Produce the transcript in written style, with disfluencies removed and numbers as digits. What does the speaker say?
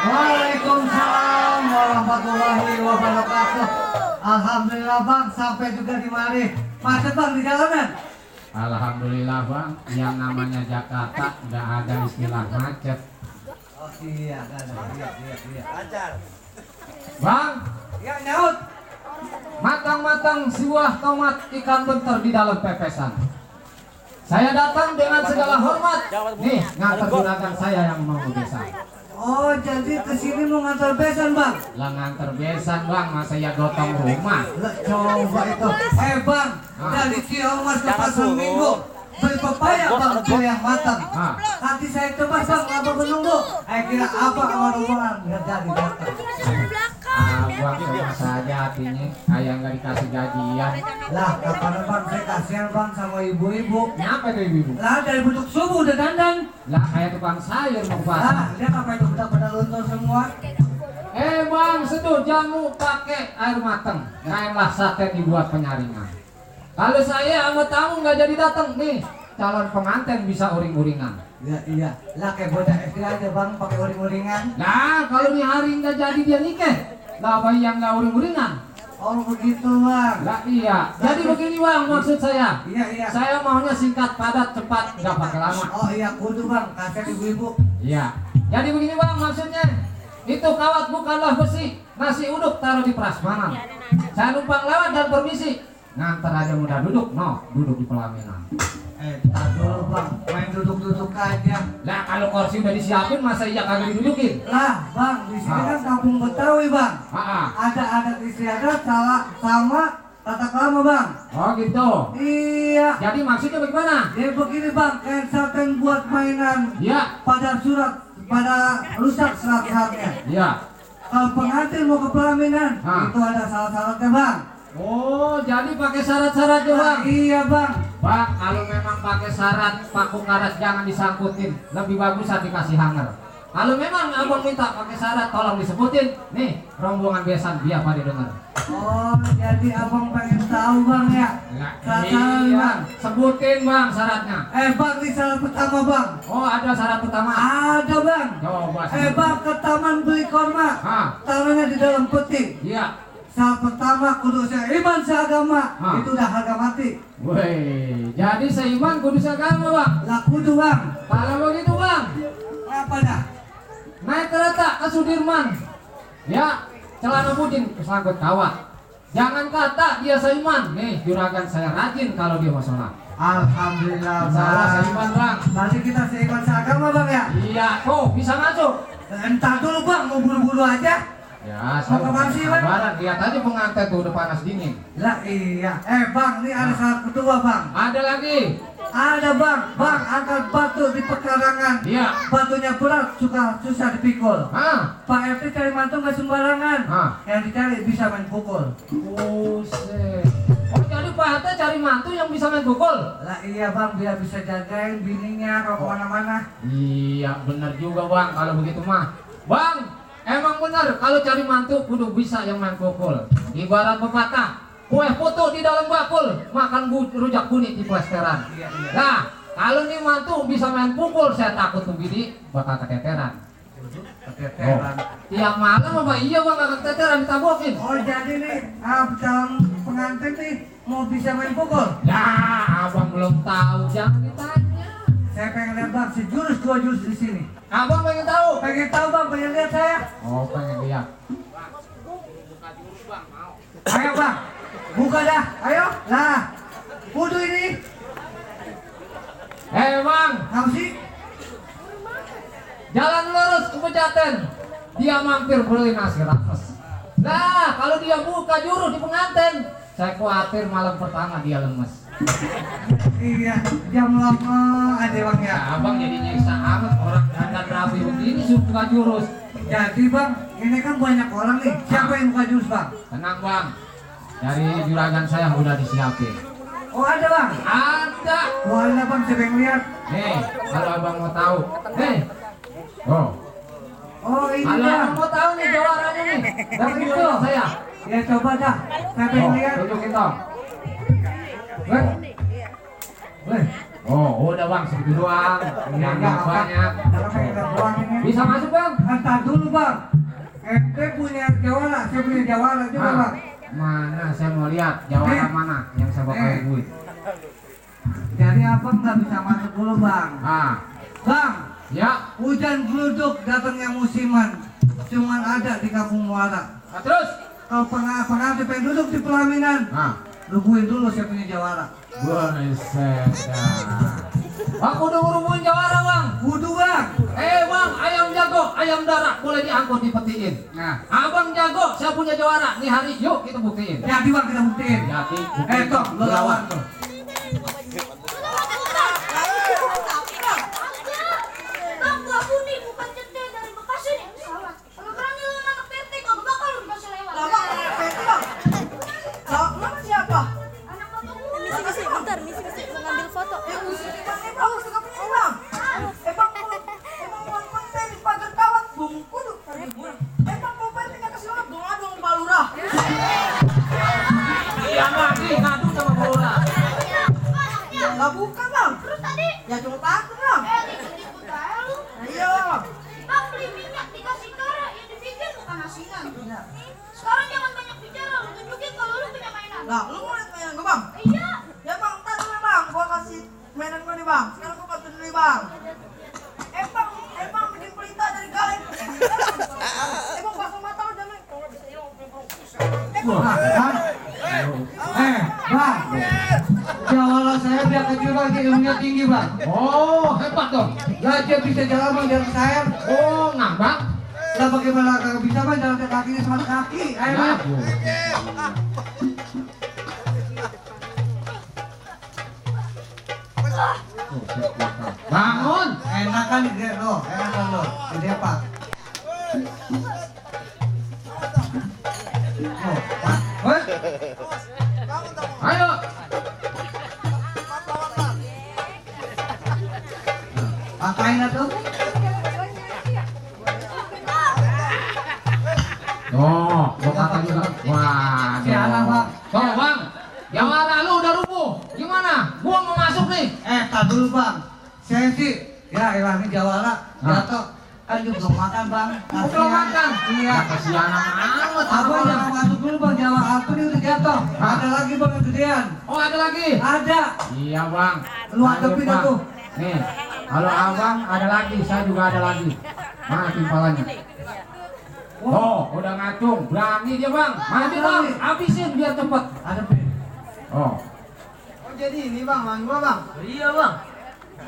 Waalaikumsalam warahmatullahi wabarakatuh. Alhamdulillah bang, sampai juga di mari. Macet bang di jalanan? Alhamdulillah bang, yang namanya Jakarta nggak ada istilah macet. Oh iya, ada. Iya. Ajar. Bang, Ya nyaut. matang-matang sebuah tomat ikan bentar di dalam pepesan. Saya datang dengan segala hormat. Nih, ngantar juragan saya yang mau besan. Oh jadi kesini mau ngantar besan bang? Lah ngantar besan bang, masa ya gotong rumah. Lah coba itu. Bang, dari Ciamas ke pasar Minggu beli pepaya bang, beli yang matang. Hati saya coba bang, apa menunggu? Kira apa sama hubungan nggak jadi datang. Abang sama saja hatinya, kayak nggak dikasih gajian. Lah kapan bang, saya kasihan bang sama ibu-ibu. Kenapa tuh ibu? Lah dari bentuk subuh udah dandan. Lah kayak tukang sayur mau ke pasar. Lihat apa itu pada luntur semua. Bang, seduh jamu pakai air mateng. Kainlah sate dibuat penyaringan. Kalau saya sama tamu nggak jadi datang nih, calon pengantin bisa uring-uringan. Iya. Lah kayak bocah SD aja bang, pakai uring-uringan. Nah, kalau nih hari nggak jadi dia nikah, lah bayi yang nggak uring-uringan. Oh begitu bang. Lah iya. Jadi begini bang, maksud saya. Iya. Saya maunya singkat, padat, cepat, nggak pakai lama. Oh iya kudu bang, kasihan ibu-ibu. Iya. Jadi begini bang, maksudnya itu kawat bukanlah besi, nasi uduk taruh di prasmanan. Saya numpang lewat dan permisi. Ngantar aja mudah duduk, duduk di pelaminan. Tak dulu bang, main duduk-duduk aja. Lah kalau kursi udah disiapin, masa iya kagak didudukin? Lah bang, di sini kan kampung Betawi bang. Ada adat istiadat sama tata krama bang. Oh gitu. Iya. Jadi maksudnya bagaimana? Dia begini bang, kayak sarden buat mainan. Iya. Pada rusak serat-seratnya. Iya. Kalau pengantin mau ke pelaminan, itu ada syarat-syaratnya bang. Oh, jadi pakai syarat-syaratnya bang? Iya bang. Bang, kalau memang pakai syarat, paku karet jangan disangkutin. Lebih bagus dikasih hanger. Kalau memang abang minta pakai syarat, tolong disebutin. Nih, rombongan besan biar pada denger. Oh, jadi abang pengen tahu bang ya? Iya, bang. Sebutin bang syaratnya. Bang, ini syarat pertama bang. Oh, ada syarat pertama? Ada bang. Coba bang, ke taman beli korma. Taruhnya di dalam peti. Iya. Syarat pertama kudu seiman seagama. Itu udah harga mati. Woi, jadi seiman kudu seagama bang? Lah kudu bang. Kalau begitu bang, apa dah? naik kereta ke Sudirman. Ya, celana budin kesangkut kawat. Jangan kata dia seiman. Nih, juragan saya rajin kalau dia mau sholat. Alhamdulillah Salah bang. seiman bang. Berarti kita seiman seagama bang ya? Iya, kok bisa masuk? Entar dulu bang, mau buru-buru aja. Ya, sabaran. Lihat aja pengantin tuh udah panas dingin. Lah iya. Bang, ini ada syarat kedua bang. Ada lagi? Ada bang. Bang, angkat batu di pekarangan. Iya. Batunya berat, susah dipikul. Pak RT cari mantu nggak sembarangan. Yang dicari bisa main pukul. Buset. Oh, jadi Pak RT cari mantu yang bisa main pukul? Lah iya bang, biar bisa jagain bininya kalau kemana-mana. Iya, bener juga bang kalau begitu mah. Bang, emang benar kalau cari mantu kudu bisa yang main pukul. Ibarat pepatah, kue putu di dalam bakul, makan rujak kuning di plesteran. Iya. Nah, kalau nih mantu bisa main pukul, saya takut tuh gini bakal keteteran. Keteteran. Tiap malam apa iya bang gak keteteran ditabokin. Oh jadi nih, calon pengantin nih mau bisa main pukul? Ya, abang belum tahu, jangan ditanya. Saya pengen lihat bang, sejurus dua jurus di sini. Abang pengen tahu? Pengen tahu bang, pengen lihat saya. Oh, pengen lihat. Ayo bang, buka dah, ayo. Lah, kudu ini. Bang, Apa sih? jalan lurus ke Pejaten. Dia mampir beli nasi rames. Nah, kalau dia buka juru di pengantin, saya khawatir malam pertama dia lemes. Iya, jam lama ada bang ya. Nah, abang jadi nyiksa amat orang dandan rapi begini suruh buka jurus. Jadi bang, ini kan banyak orang nih. Siapa yang buka jurus bang? Tenang bang, dari juragan saya udah disiapin. Oh ada bang? Ada. Wala bang, saya pengen lihat. Nih, kalau abang mau tahu, nih. Oh ini Kalau bang. abang mau tahu nih jawabannya nih, dari juragan saya. Ya coba dah, saya pengen lihat. Tunjukin dong. Oh, udah bang, segitu doang. Jangan banyak. Kalau pengen lihat doang ini. Bisa masuk bang? Entar dulu bang. Ente punya jawara, saya punya jawara juga bang. Mana saya mau lihat jawara mana yang saya bakal duit. Jadi abang nggak bisa masuk dulu bang. Bang, Ya. hujan geluduk datangnya musiman. Cuman ada di kampung Muara. Terus? Kalau pengantin pengen duduk di pelaminan, nungguin dulu saya punya jawara. Buset. Aku udah ngurungin jawara bang. Kudu bang. Bang, ayam jago, ayam darah boleh diangkut dipetiin. Nah, Abang jago, saya punya jawara. Nih hari, yuk kita buktiin. jadi bang kita buktiin. Jadi, Toh, lo lawan tuh. Bang, gua kuning bukan centeng dari Bekasi nih. Salah. Kalau berani lu anak PT kagak bakal lu dikasih lewat. Lah bang, PT bang. Lah, nama siapa? Anak bapak gua. Misi bentar, misi mau ngambil foto. Bang, suka punya bang. Bang, emang mau konten di pagar kawat, bung kudu. Bang, mau PT nggak kasih lewat, dong adong Pak Lurah. Iya lagi, ngadu sama Lurah. Lah bukan bang. Terus tadi Ya cuma takut bang. ikut-ikut aja lu. Iya bang. Bang, beli minyak dikasih kara, ya dibikin bukan asinan. Sekarang jangan banyak bicara, lu tunjukin kalau lu punya mainan. Lah, lu mau lihat mainan gue bang? Iya. Ya bang, ntar dulu bang, gua kasih mainan gue nih bang. Sekarang gua bantu dulu bang. Bang bikin pelita dari galeng. Bang bakal mata lu jangan. Bang, bang, jawara saya biar kecil lagi ilmunya tinggi bang. Oh, hebat dong. Ya dia bisa jalan bang jalan saya. Oh, ngambang. Lah bagaimana kagak bisa bang jalan ke kakinya sama kaki. Ayo bang. Bangun. Enakan dia lo, enakan lo. Ini apa? Oh, Pak. Woi. Ayo. Pakain tuh. Oh, gua kata juga. Wah, Sialan, Bang. Tuh, Bang. Jawara lu udah rubuh. Gimana? Gua mau masuk nih. Tak dulu bang. Saya sih, ya elah ini jawara jatuh. Kan juga belum makan bang. Belum makan. Iya. Kasihan amat. Abang jangan masuk dulu bang, jawara aku ini udah jatuh. Ada lagi bang yang gedean. Oh, ada lagi. Ada. Iya, Bang. Lu hadapin Bang. atuh. Nih, kalau Abang ada lagi, saya juga ada lagi. Mana timpalannya? Oh, udah ngacung. Berani dia, Bang. Maju, Bang. Habisin biar cepet. Ada pin. Oh. Oh jadi ini bang, main gua bang. Iya bang.